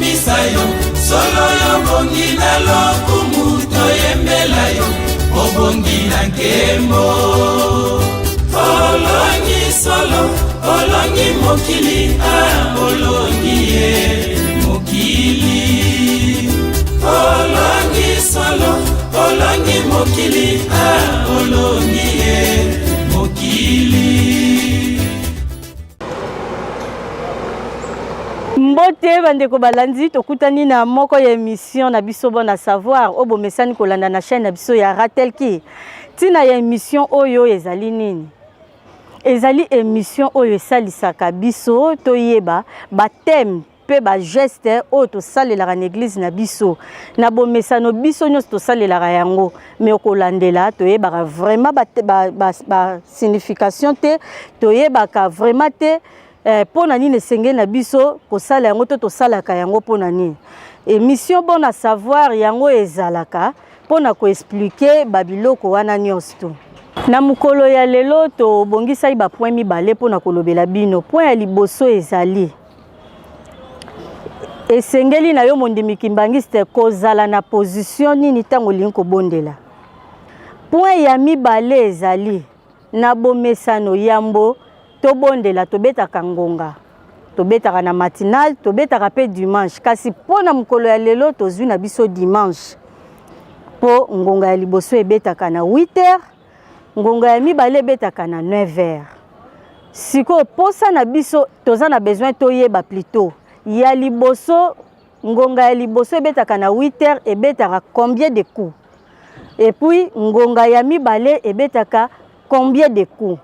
Tokumisa yo, solo yo bongi na lokumu, toyembela yo, obongi na nkembo. Olongi solo, olongi mokili, ah, olongi ye mokili. Olongi solo, olongi mokili, ah, olongi ye mokili. Mbote bandeko balandi, tokutani na moko ya emission na biso bon à savoir oyo bomesani kolanda na chaîne na biso ya Ratelki. Ntina ya emission oyo ezali nini? Ezali emission oyo esalisaka biso toyeba ba thème mpe ba geste oyo tosalelaka na eglise na biso. Na bomesano biso nyonso tosalelaka yango, mais okolandela toyebaka vraiment ba, ba, ba, ba signification te, toyebaka vraiment te eh, mpo na nini esengeli na biso kosala yango to tosalaka yango mpo na nini. Emission bon à savoir yango ezalaka mpo na koexplike babiloko wana nyonso tu. Na mokolo ya lelo tobongisaki bapoint mibale mpo na kolobela bino. Point ya liboso ezali esengeli na yo mondimi kimbangiste kozala na position nini ntango olingi kobondela. Point ya mibale ezali na bomesano yambo tobondela tobetaka ngonga, tobetaka na matinale, tobetaka mpe dimanche, kasi mpo na mokolo ya lelo tozwi na biso dimanche mpo ngonga ya liboso ebetaka na 8 heures, ngonga ya mibale ebetaka na 9 heures. Sikoyo posa na biso toza na besoin toyeba plutôt ya liboso ngonga ya liboso ebetaka na 8 heures ebetaka combien de coups, et puis ngonga ya mibale ebetaka combien de coups.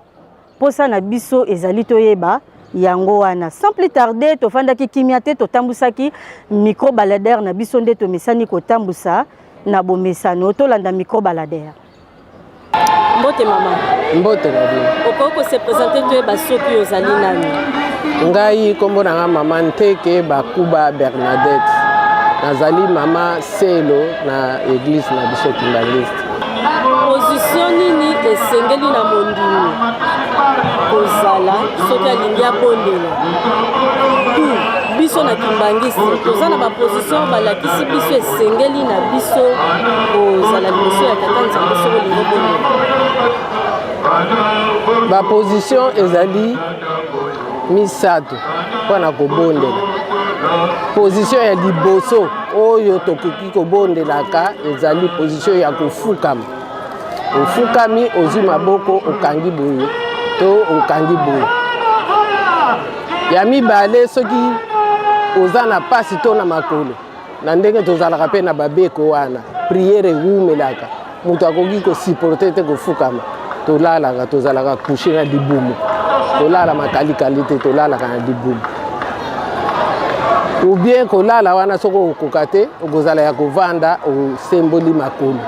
Posa na biso ezali toyeba yango wana. Sans plus tarder, tofandaki kimia te, totambusaki micro baladeur na biso nde tomesani kotambusa na bomesano. Tolanda micro baladeur. Mbote mama. Mbote na bino. Okoki ko se présenter toyeba soki ozali nani? Ngai kombo na nga mama Nteke Bakuba Bernadette. Nazali mama Selo na eglise na biso Kimbanguiste. Position nini esengeli na mondimi kozala soki alingi abondela? Tu biso na Kimbanguiste toza na baposition balakisi biso esengeli na biso kozala liboso ya Tata Nzambe soki olingi obondela. Baposition ezali misato mpo na kobondela. Position ya liboso oyo tokoki kobondelaka ezali position ya kofukama. Ofukami, ozwi maboko, okangi boye to okangi boye. Ya mibale, soki oza na pasi to na makolo, na ndenge tozalaka mpe na babeko wana, priere ewumelaka, moto akoki kosupporte te kofukama, tolalaka, tozalaka couche na libumu, tolala makalikali te, tolalaka na libumu. Ou bien kolala wana soki okokoka te, okozala ya kovanda, osemboli makolo.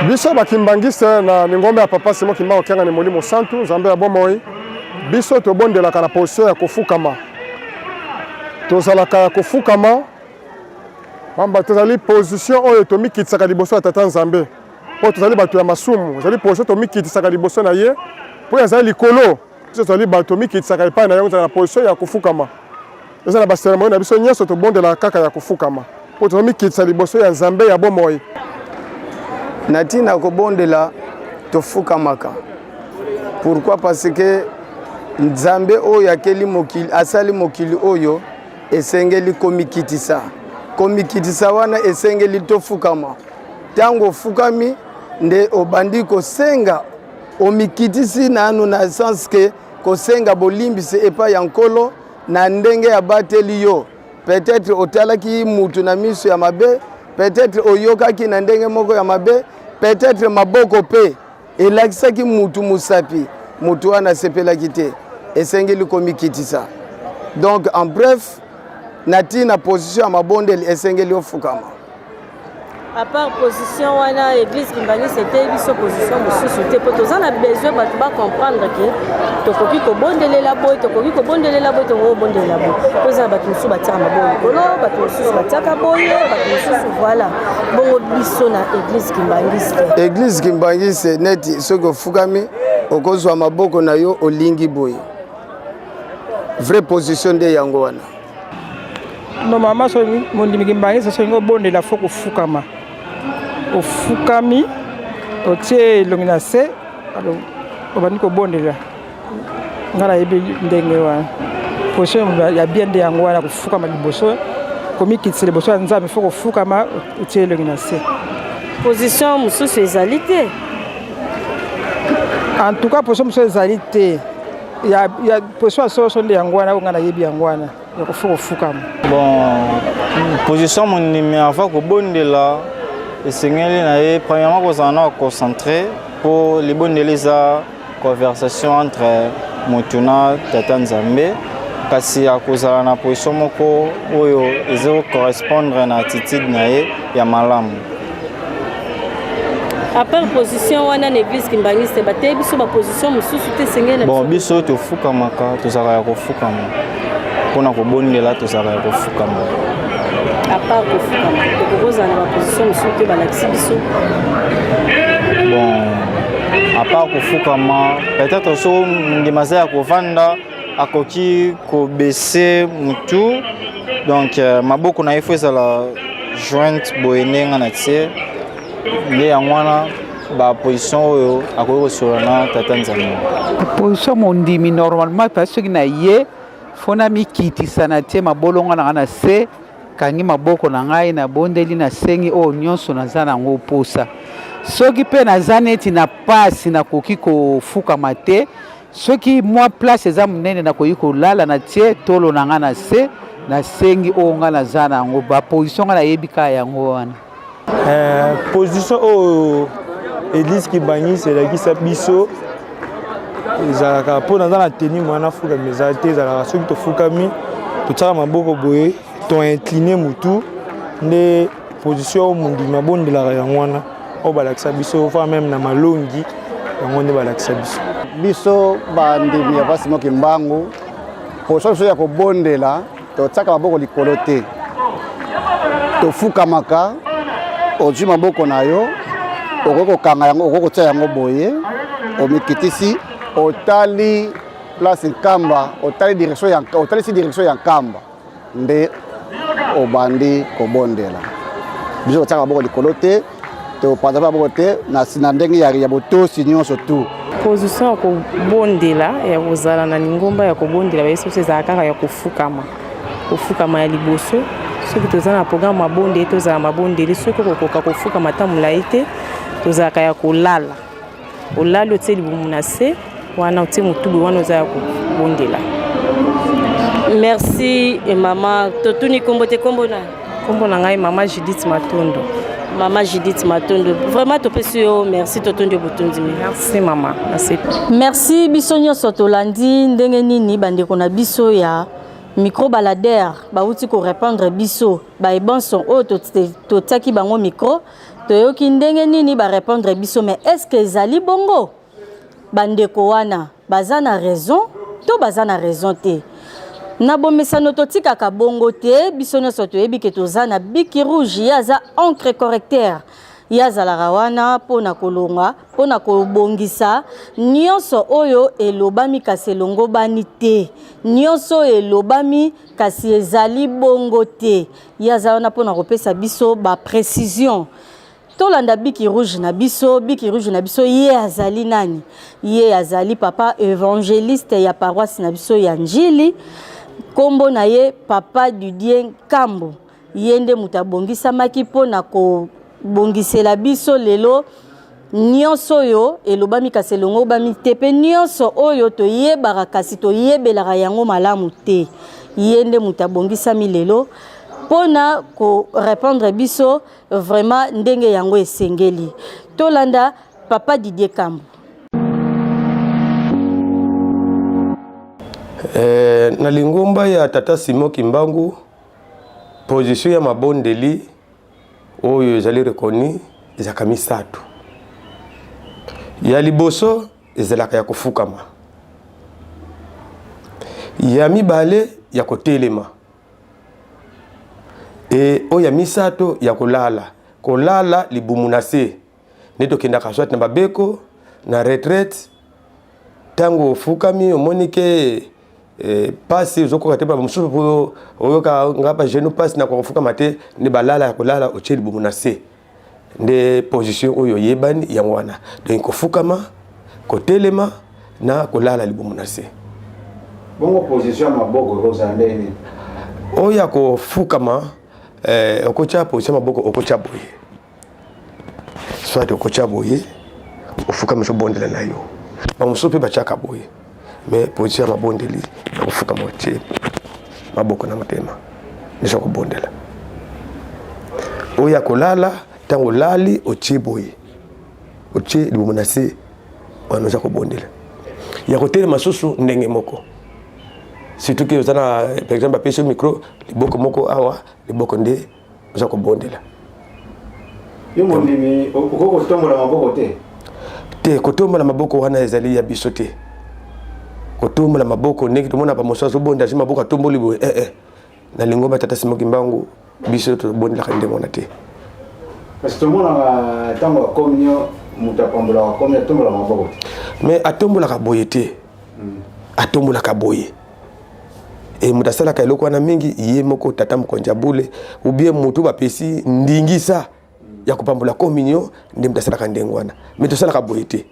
Biso ba kimbanguiste na lingomba ya Papa Simon Kimbangu Kiangani Molimo Santu, Nzambe ya bomoi, biso tobondelaka na position ya kofukama. Tozalaka ya kofukama pamba tozali position oyo tomikitisaka liboso ya Tata Nzambe, mpo tozali bato ya masumu. Ezali position tomikitisaka liboso na ye, mpo azali likolo. Biso tozali bato tomikitisaka epai na ye, ozala na position ya kofukama. Eza na baseremoni na biso nyonso tobondelaka kaka ya kofukama, mpo tozomikitisa liboso ya Nzambe ya bomoi. Na ntina kobondela tofukamaka. Pourquoi? Parce que Nzambe oyo akeli mokili, asali mokili oyo, esengeli komikitisa. Komikitisa wana esengeli tofukama. Ntango ofukami nde obandi kosenga, omikitisi nanu na sens ke kosenga bolimbisi epai ya Nkolo na ndenge abateli yo. Peut-être otalaki mutu na miso ya mabe, peut-être oyokaki na ndenge moko ya mabe, peut-être maboko pe elakisaki mutu musapi, mutu wana asepelaki te. Esengeli komikitisa. Donc en bref, na tina position ya mabondeli esengeli ofukama. À part position wana, église kimbanguiste eteyi biso position mosusu te, mpo toza na besoin bato ba comprendre ke tokoki kobondelela boye, tokoki kobondelela boye, tokoki kobondelela boye, mpo eza na bato mosusu batiaka maboko likolo, bato mosusu batiaka boye, bato mosusu voilà. Bongo biso na église kimbanguiste, église kimbanguiste neti soki ofukami okozwa maboko na yo olingi boye, vraie position nde yango wana. Normalement soki mondimi kimbanguiste soki obondela fo kofukama, ofukami otie elongi na se, obandi kobondela. Ngai nayebi ndenge wana position ya bien nde yango wana, kofukama liboso, komikitisa liboso ya Nzambe, fo kofukama otie elongi na se. Position mosusu ezali te? En tout cas position mosusu ezali te. Ya, ya position ya soloso nde yango wana oyo ngai nayebi yango wana ya kofu kofukama. Bon, position mondimi avant kobondela esengeli na ye premièrement kozala na concentré, mpo libondeli eza conversation entre moto na tata Nzambe, kasi akozala na position moko oyo ezo correspondre na attitude na ye ya malamu. À part position wana, na église kimbanguiste bateyi biso baposition mosusu te esengeli na Bon, biso tofukamaka, tozalaka ya kofukama mpona kobondela, tozalaka ya kofukama. À part kofukama, tokokozala na baposition mosusu te balakisi biso? Bon, à part kofukama, peut-être so ndima aza ya kovanda, akoki kobaisser mutu, donc maboko na ye fo ezala jointe boye ndenge na tie nde yango wana baposition oyo akoki kosolola na tata Nzambe. Position mondimi normalement, parce soki na ye fo na mikitisa, na tie mabolongo na ngai na se, kangi maboko na ngai, nabondeli, nasengi oyo nyonso naza nango posa. Soki mpe naza neti na pasi, nakoki kofukama te, soki mwa place eza monene, nakoki kolala, na tie tolo na ngai na se, nasengi oyo ngai naza na yango. Baposition ngai nayebi kaka yango wana. Position oyo église kimbanguiste elakisa biso ezalaka, mpo naza na teni mwana afukami eza te, ezalaka soki tofukami, totiaka maboko boye, toincline mutu, nde position oyo mondimi abondelaka yango wana oyo balakisa biso. Fa même na malongi yango nde balakisa biso. Biso bandimi ya Papa Kimbangu, position biso ya kobondela, totiaka maboko likolo te, tofukamaka. Ozwi maboko na yo, okoki kokanga yango, okoki kotia yango boye, omikitisi, otali place nkamba, otali direction ya, otalisi direction ya nkamba, nde obandi kobondela. Biso totiaka maboko likolo te, topanza mpe maboko te, na ndenge ya botosi nyonso tu. Position ya kobondela, ya kozala na lingomba ya kobondela, bayesi biso ezala kaka ya kofukama. Kofukama ya liboso, soki toza na programme mabondeli, tozala mabondeli. Soki okokoka kofukama ata molai te, tozalaka ya kolala. Olali, otie libumu na se wana, otie motubu wana, oza ya kobondela. Merci mama. Totuni kombo te, kombo na? Kombo na ngai mama Judith Matondo. Mama Judith Matondo, vraiment topesi yo merci, totondi yo botondi mingi. Merci mama, merci. Merci. Biso nyonso tolandi ndenge nini bandeko na biso ya micro baladeur bauti korépondre biso baebonson oyo totiaki bango micro. Toyoki ndenge nini barépondre biso, mais est ce que ezali bongo? Bandeko wana baza na raison to baza na raison te? Na bomesano totikaka bongo te. Biso nyonso toyebi ke toza na biki rouge, ye aza encre correcteur, ye azalaka wana mpona kolonga, mpona kobongisa nyonso oyo elobami kasi elongobani te, nyonso oyo elobami kasi ezali bongo te. Ye aza wana mpona kopesa biso baprécision. Tolanda biki rouge na biso. Biki rouge na biso, ye azali nani? Ye azali papa évangéliste ya paroisse na biso ya Njili, nkombo na ye papa Didier Nkambo. Ye nde moto abongisamaki mpona kobongisela biso lelo nyonso oyo elobami kasi elongobami te, mpe nyonso oyo toyebaka kasi toyebelaka yango malamu te. Ye nde moto abongisami lelo mpona korépondre biso vraiment ndenge yango esengeli. Tolanda papa Didier Kambo. Na lingomba ya tata Simon Kimbangu, position ya mabondeli oyo ezali reconnu ezalaka misato. Ya liboso ezalaka ya kofukama, ya mibale ya kotelema, e oyo ya misato ya kolala, kolala libumu na se, nde tokendaka soit na babeko na retraite. Ntango ofukami, omoni ke eh, pasi ozokoka te mosusu mpo oyoka nga ba genou pasi na kofukama te nde balala ya kolala otie libumu na se nde position oyo oyebani yango wana donc kofukama kotelema na kolala libumu na se bongo position ya maboko ekozala ndenge nini oyo ya kofukama eh, okotya position ya maboko okotya boye soit okotya boye ofukami ozobondela na yo bamosusu mpe batyaka boye mais position ya mabondeli ya kofukama otie maboko na motema nyonso kobondela oyo ya kolala ntango olali otie boye otie libumu na se wana oza kobondela ya kotelema susu ndenge moko surtout ke oza na par exemple bapesi yo micro liboko moko awa liboko nde oza kobondela yo mondimi okoki kotombola maboko te te kotombola maboko wana ezali ya biso te kotombola maboko ndenge tomona bamosu azobonda azwi maboko atomboli boye eh, eh. na lingomba tata simo kimbangu biso tobondelaka ndenge wana te kasi tomonaka ntango ya communion moto apambolaka communion atombolaka maboko te mais atombolaka boye te hmm. atombolaka boye e moto asalaka eloko wana mingi ye moko tata mokonzi ya bule ubie moto bapesi ndingisa ya kopambola communion nde moto asalaka ndenge wana me tosalaka boye te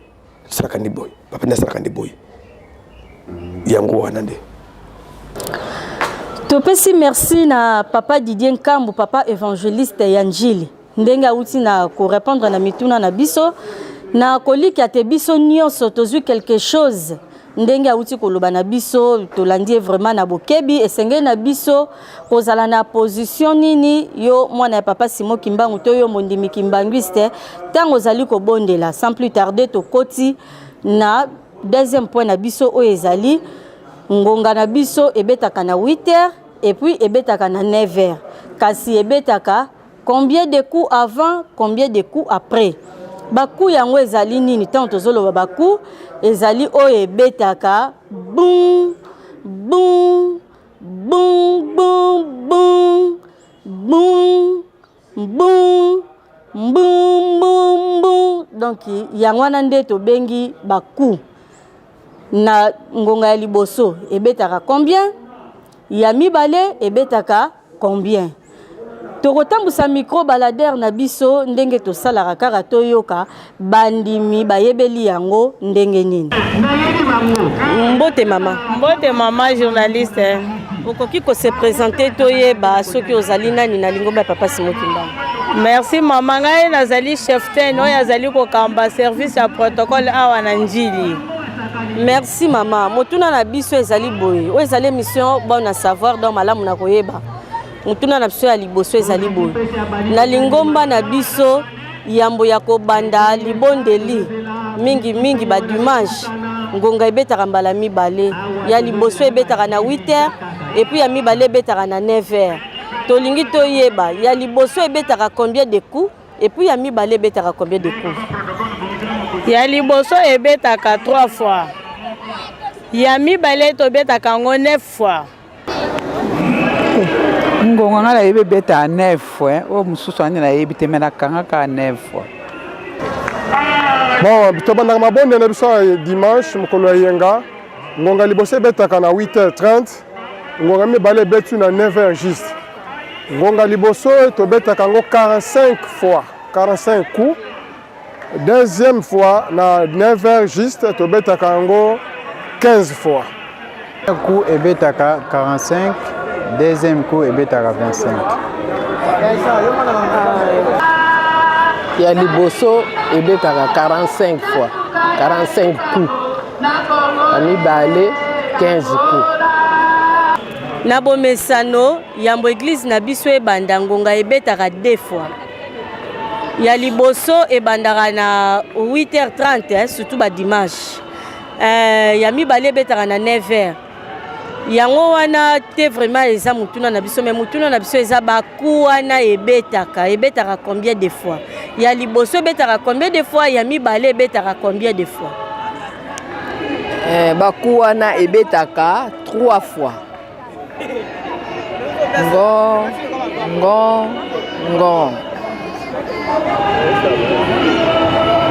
tosalaka nde boye papa nde asalaka nde boye yango wana nde topesi merci na papa didier nkambu papa évangéliste ya njili ndenge awuti na korepondre na mituna na biso na kolikya te biso nyonso tozwi quelque chose ndenge awuti koloba na biso tolandi ye vraiment na bokebi esengeli na biso kozala na position nini yo mwana ya papa simo kimbangu to yo mondimi kimbanguiste ntango ozali kobondela sans plus tarder tokoti na deuxième point na biso oyo ezali ngonga na biso ebetaka na 8 heures et puis ebetaka na 9 heures kasi ebetaka Combien de coups avant, combien de coups après? Ba coups yango ezali nini? Tango tozoloba ba coups ezali oyo ebetaka boum boum boum boum boum boum boum boum boum boum donc yango wana nde tobengi ba coups na ngonga ya liboso ebetaka combien ya mibale ebetaka combien tokotambusa micro baladeur na biso ndenge tosalaka kaka toyoka bandimi bayebeli yango ndenge nini mbote mama mbote mama journaliste okoki kose présente toyeba soki ozali nani na lingomba ya papa simo kimbangu merci mama ngai nazali cheftaine oyo azali kokamba service ya protocole awa na njili Merci mama. Motuna na biso ezali boye. Oyo ezali émission bon à savoir donc malamu na koyeba. Motuna na biso ya liboso ezali boye. Na lingomba na biso yambo ya kobanda libondeli mingi mingi ba dimanche ngonga ebetaka mbala mibale ya liboso ebetaka na 8 heures et puis ya mibale ebetaka na 9 heures tolingi toyeba ya liboso ebetaka combien de coups Et puis ya mibale ebetaka combien de coups? Ya liboso ebetaka 3 fois. Ya mibale tobetaka yango 9 fois. Ngonga nga nayebi ebetaka 9 fois, oyo mosusu wana nayebi te me nakangaka 9 fois. Bon, tobandaka mabonde na biso ya dimanche mokolo ya yenga ngonga liboso ebetaka na 8h30 ngonga mibale ebeti na 9h juste Ngonga liboso tobetaka yango 45 fois, 45 coups. Deuxième fois na 9h juste tobetaka yango 15 fois. Coup ebetaka 45, deuxième coup ebetaka 25. Ya liboso ebetaka 45 fois, 45 coups. Ya mibale 15 coups. Na bomesano, yambo eglise na biso ebanda, ngonga ebetaka deux fois. Ya liboso ebandaka na 8h30, eh, surtout ba dimanche. Eh, ya mibale ebetaka na 9h. Yango wana te vraiment eza motuna na biso, mais motuna na biso eza ba coups wana ebetaka, ebetaka combien de fois? Ya liboso ebetaka combien de fois? Ya mibale ebetaka combien de fois? Eh, baku wana ebetaka trois fois ngo ngo ngo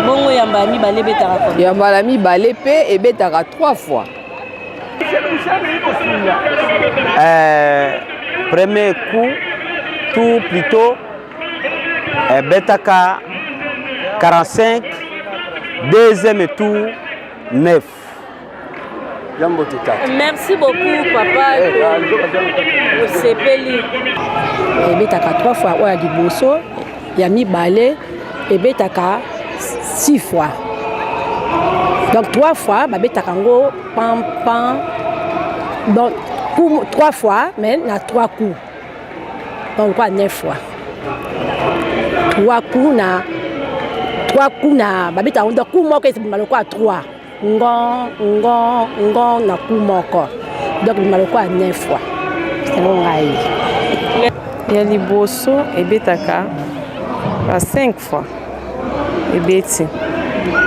bongo ya mbala mibale ebetaka ya mbala mibale mpe ebetaka trois fois. Euh, premier coup, tout plutôt ebetaka 45, deuxième tour 9. Merci beaucoup papa. Osepeli. Ebetaka 3 fois oyo ya liboso, ya mibale ebetaka 6 fois. Donc 3 fois babetaka yango pam pam. Donc coup, 3 fois mais na 3 coups. Donc quoi 9 fois. 3 coups na 3 coups na babetaka yango donc coup moko ebima lokola 3. Ngo ngo ngo na coup moko donc ebima lokola 9 fois selon ngai. Ya liboso ebetaka ba 5 fois ebeti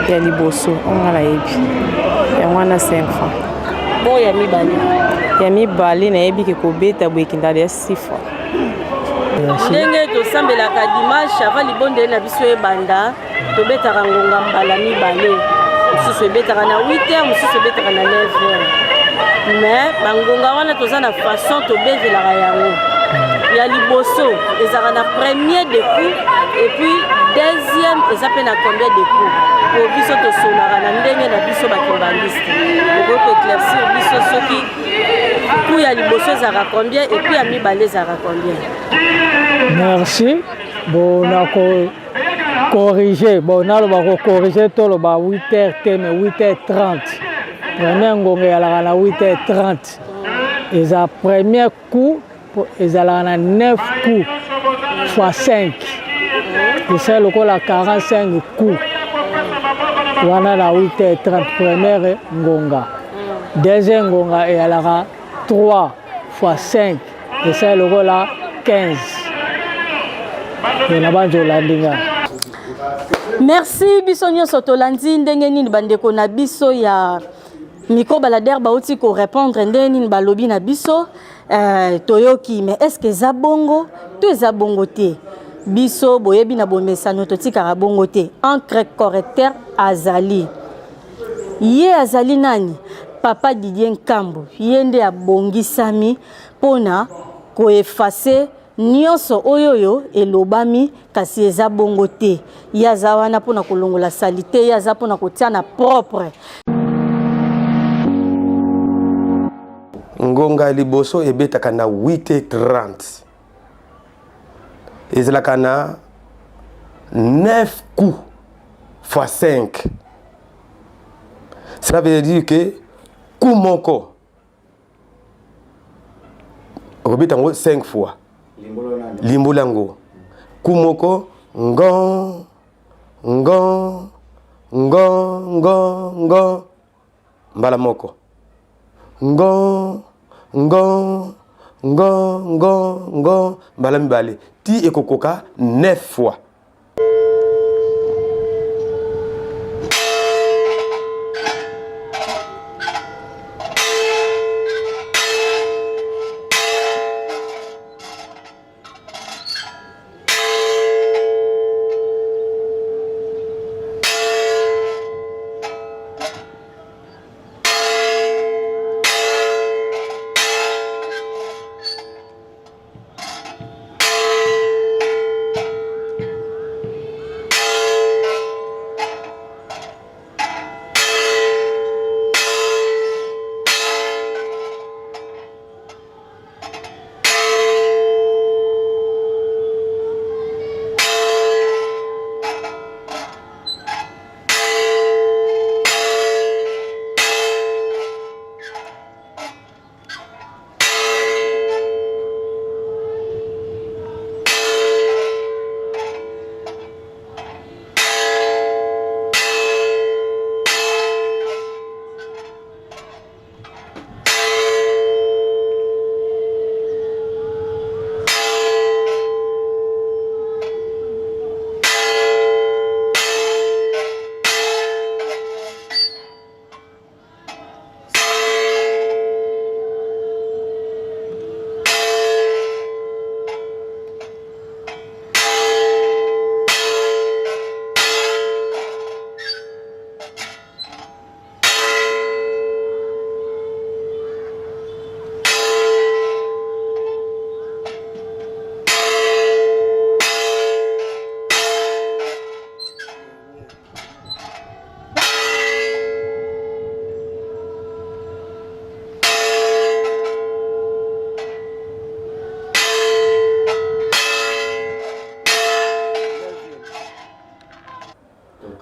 ya liboso oyo nga nayebi yango wana 5 fois. Oyo ya mibale? Ya mibale nayebi ke kobeta boye ekendaka ya 6 fois. Ndenge tosambelaka dimanche avant libondeli na biso ebanda tobetaka ngonga mbala mibale, mosusu ebetaka na 8 heures, mosusu ebetaka na 9 heures, mais bangonga wana toza na façon tobezelaka yango. Ya liboso ezalaka na premier de coup et puis deuxième eza mpe na combien de coup, po biso tosolaka na ndenge na biso bakimbangiste. Okoki koéclaircir biso soki coup ya liboso ezalaka combien et puis ya mibale ezalaka combien? Merci. Bon, nako corriger, bon naloba ko corriger, toloba 8 heures te mais 8 heures 30. Première ngonga ezalaka na 8 heures 30, eza premier coup ezalaka na 9 coups fois 5, esali lokola 45 coups wana na 8 heures 30 première ngonga. Deuxième ngonga ezalaka 3 fois 5, esali lokola 15. Na banzi olandi nga. Merci. Biso nyonso tolandi ndenge nini bandeko na biso ya micro baladeur bauti korépondre, ndenge nini balobi na biso. Toyoki, mais est ce que eza bongo to eza bongo te? Biso boyebi na bomesano totikaka bongo te. Encre correcteur azali ye, azali nani? Papa Didier Nkambo, ye nde abongisami mpona koeffacer nyonso oyo oyo elobami kasi eza bongo te. Ye aza wana mpona kolongola saleté, ye aza mpona kotia na propre. Ngonga ya liboso ebetaka na 8h30, ezalaka na 9 coups fois 5. Cela veut dire que coup moko okobeta yango 5 fois. Limbola yango, coup moko ngo ngo ngo ngo ngo mbala moko, ngo ngo ngo ngo ngo mbala mibale, ti ekokoka 9 fois.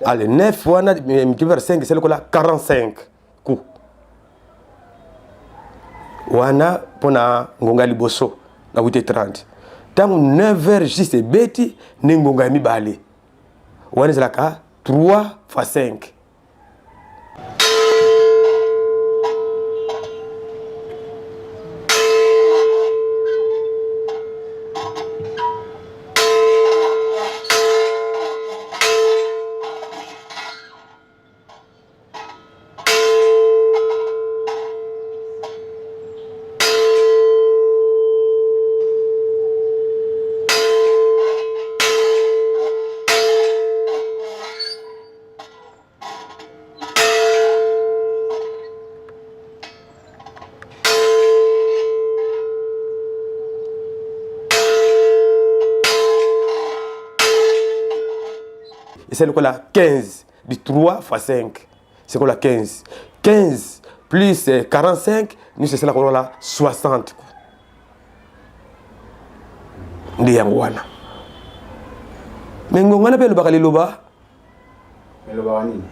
Ale 9 wana multiplié par 5 esali lokola 45 coup wana mpo na ngonga ya liboso na 8h30. Ntango 9h juste ebeti nde ngonga ya mibale wana ezalaka 3 fois 5. Esali lokola 15 du 3 fois 5, c'est lokola 15. 15 plus 45 nyonso esalaka lokola 60. Nde yango wana. Me ngonga wana mpe elobaka liloba. Elobaka nini?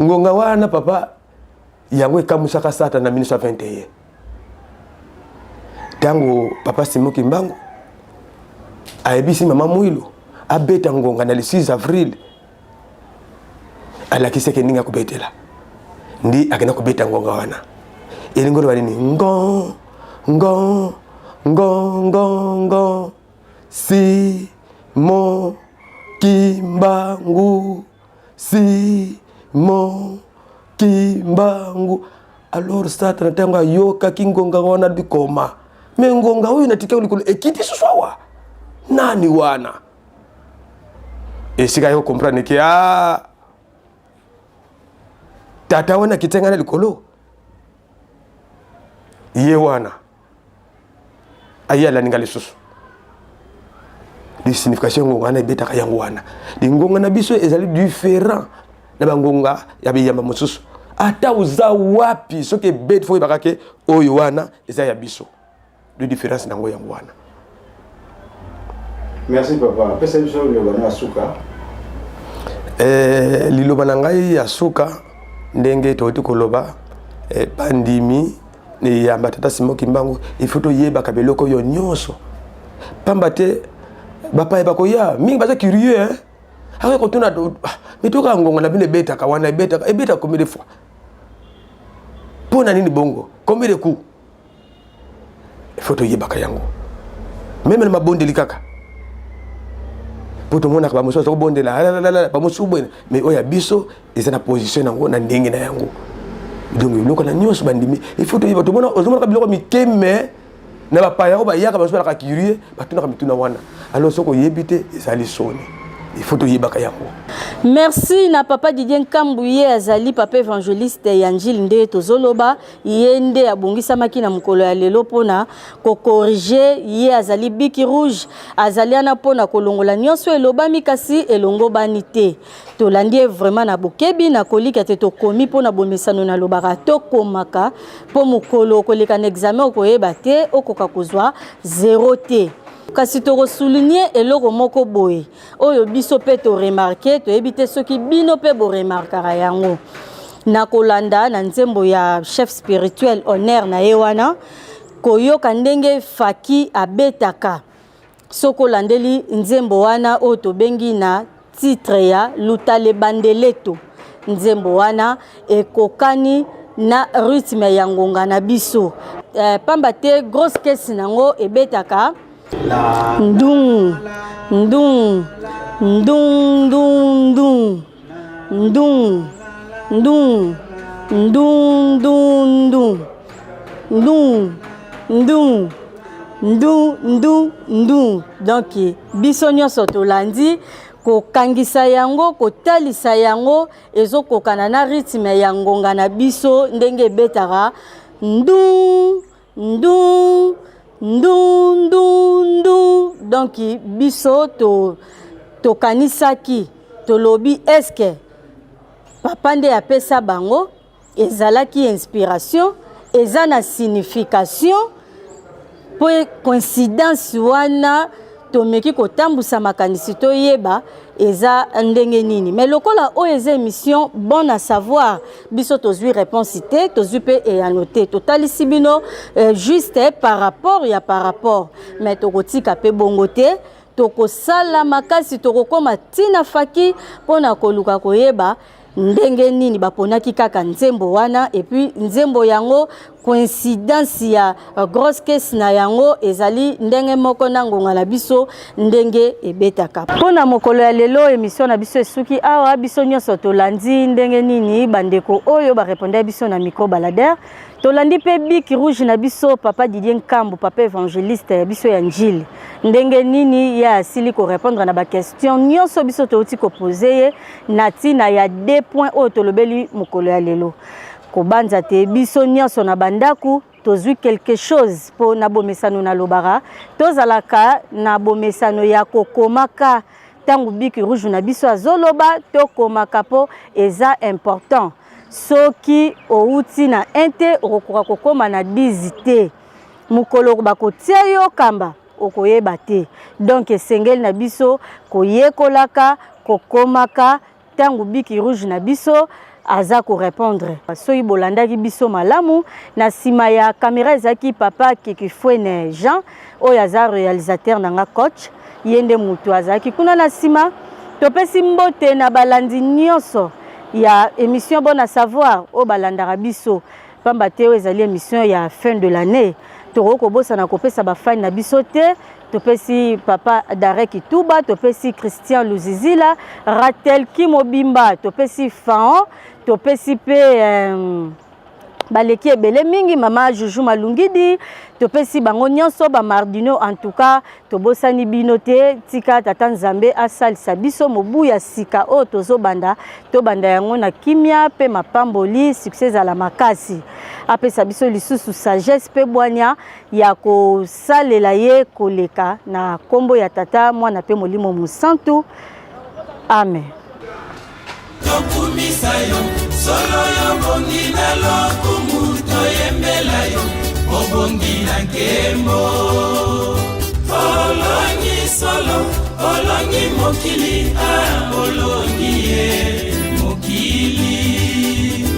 Ngonga wana papa, yango ekamwisaka Satan na 1921 ntango papa Simon Kimbangu ayebisi mama Mwilu abeta ngonga na le 6 avril, alakisaki ndenge akobetela, ndi akenda kobeta ngonga wana. Elingi oloba nini? Ngo ngo ngo ngo ngo si mo Kimbangu, si mo Kimbangu. Alors Satana ntango ayokaki ngonga wana bikoma, me ngonga oyo natika likolo ekiti susu awa, nani wana? Esika yo comprendre ke a tata wana akiti ngai na likolo, ye wana aye alandi ngai lisusu. Signification ngonga wana ebetaka yango wana. Lingonga na biso ezali différent na bangonga ya biyamba mosusu. Ata oza wapi, soki ebeti fo oyebaka ke oyo wana eza ya biso. De différence nango yango wana. Merci papa. Pesa biso liloba na suka. Liloba na ngai ya suka, ndenge toyoti koloba, bandimi eyamba tata Simon Kimbangu, il faut toyebaka biloko oyo nyonso, pamba te bapaya bakoya mingi, baza curieux hein? Akoki kotuna mitoka ya ngonga na bino ebetaka wana, ebetaka ebetaka combien de fois, mpo na nini bongo, combien de coups? Il faut toyebaka yango meme na mabondeli kaka, mpo tomonaka bamosusu baza kobondela, bamosusu boye, mais oyo ya biso eza na position yango na ndenge na yango. Donc biloko na nyonso bandimi il faut toyeba. Tomona ozomonaka biloko mike, mais na bapaya oyo bayaka, bamosusu balaka curieux, batunaka mituna wana. Alors soki oyebi te, ezali soni. Il faut toyebaka yango. Merci na papa Didier Nkambu, ye azali papa évangéliste ya Njili. Nde tozoloba, ye nde abongisamaki na mokolo ya lelo mpona kokorige. Ye azali biki rouge, azali wana mpona kolongola nyonso elobami kasi elongobani te. Tolandi ye vraiment na bokebi na kolika te. Tokomi mpona bomesano, nalobaka tokomaka mpo mokolo okoleka na examen okoyeba te, okoka kozwa zero te. Kasi tokosouligne eloko moko boye oyo biso mpe toremarke, toyebi te soki bino mpe boremarkaka yango na kolanda na nzembo ya chef spirituel honneur na ye wana, koyoka ndenge Faki abetaka. Soki olandeli nzembo wana oyo tobengi na titre ya Lutale Bandeleto, nzembo wana ekokani na rythme ya ngonga na biso, pamba te grosse kesi nango ebetaka ndung ndung ndung ndung ndung ndung ndung ndung ndung ndung ndung ndung ndung ndung ndung. Donc biso nyonso tolandi kokangisa yango, kotalisa yango ezokokana na rythme ya ngonga na biso ndenge ebetaka ndung ndung ndung ndung ndung. Donc biso tokanisaki, tolobi eske papa nde apesa bango, ezalaki inspiration, eza na signification, mpo coïncidence wana. Tomeki kotambusa makanisi toyeba eza ndenge nini. Mais lokola oyo eza émission bon à savoir, biso tozwi réponse te, tozwi mpe eyano te, totalisi bino juste par rapport ya par rapport. Mais tokotika mpe bongo te, tokosala makasi, tokokóma ntina faki mpona koluka koyeba ndenge nini baponaki kaka nzembo wana. Et puis nzembo yango, coïncidence ya grosse caisse na yango ezali ndenge moko na ngonga na biso ndenge ebetaka. Mpona mokolo ya lelo, émission na biso esuki awa. Biso nyonso tolandi ndenge nini bandeko oyo barépondre biso na micro baladeur. Tolandi mpe bic rouge na biso, papa Didier Nkambu, papa évangéliste ya biso ya Njili, ndenge nini ye asili korépondre na baquestion nyonso biso touti koposer ye na ntina ya deux points oyo tolobeli mokolo ya lelo. Kobanza te, biso nyonso na bandako tozwi quelque chose. Mpo na bomesano, nalobaka tozalaka na bomesano ya kokomaka ntango bic rouge na biso azoloba, tokomaka mpo eza important. Soki outi na 1 te, okokoka kokóma na 10 te. Mokolo bakotia yo kamba, okoyeba te. Donc esengeli na biso koyekolaka kokomaka ntango bic rouge na biso aza korépondre. Soki bolandaki biso malamu, na nsima ya kamera ezalaki papa Kikifwene Jean, oyo aza réalisateur na nga, coach. Ye nde moto azalaki kuna na nsima. Topesi mbote na balandi nyonso ya émission Bon à savoir oyo balandaka biso, pamba te oyo ezali émission ya fin de l'année. Tokoki kobosana kopesa bafani na biso te. Topesi papa Darek Ituba, topesi Christian Luzizila, Ratel Kimobimba, topesi Faon, topesi mpe baleki ebele mingi, mama Juju Malungidi, topesi bango nyonso, bamardino. En tout cas, tobosani bino te. Tika tata Nzambe asalisa biso mobu ya sika oyo tozobanda, tobanda yango na kimia mpe mapamboli, succès ezala makasi. Apesa biso lisusu sagesse mpe bwania ya kosalela ye koleka. Na nkombo ya Tata, Mwana mpe Molimo Mosantu, amen. Tokumisa yo solo, yo bongi na lokumu, toyembela yo, obongi na nkembo. Olongi solo, olongi mokili, a olongi ye mokili.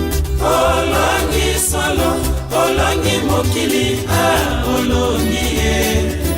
Olongi solo, olongi mokili, a olongi ye.